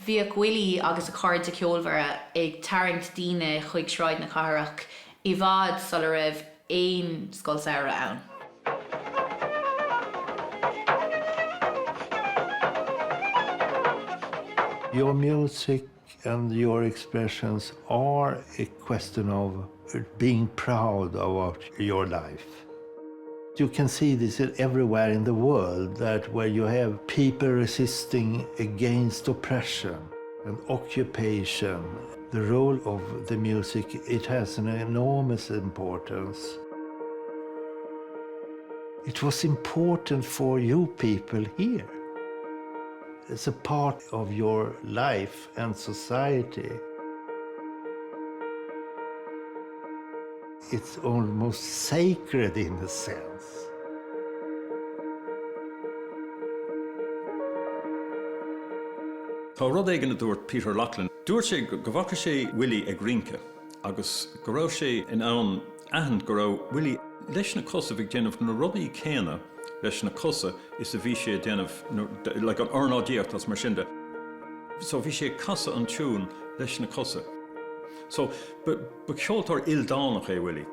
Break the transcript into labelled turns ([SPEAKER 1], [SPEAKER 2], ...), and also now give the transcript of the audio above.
[SPEAKER 1] Bhíodh Willie agus a chairde ceolmhara ag tarraingt daoine chuig Sráid na Cathrach i bhfad sula raibh aon scoil samhraidh ann.
[SPEAKER 2] Your music and your expressions are a question of being proud of your life. You can see this everywhere in the world that where you have people resisting against oppression and occupation, the role of the music, it has an enormous importance. It was important for you people here. It's a part of your life and society. It's almost sacred in a sense.
[SPEAKER 3] Tá rud éigin a dúirt Peter Loughlin. Dúirt sé go bhfaca sé Willie ag rince agus go raibh sé in ann aithint go raibh Willie leis na cosaibh ag déanamh na rudaí céanna leis na cosa is a bhí sé ag déanamh like an ornáidíocht agus mar sin de. So bhí sé ag casadh an tiún leis na cosa. So ba ba cheoltóir ildánach é Willie.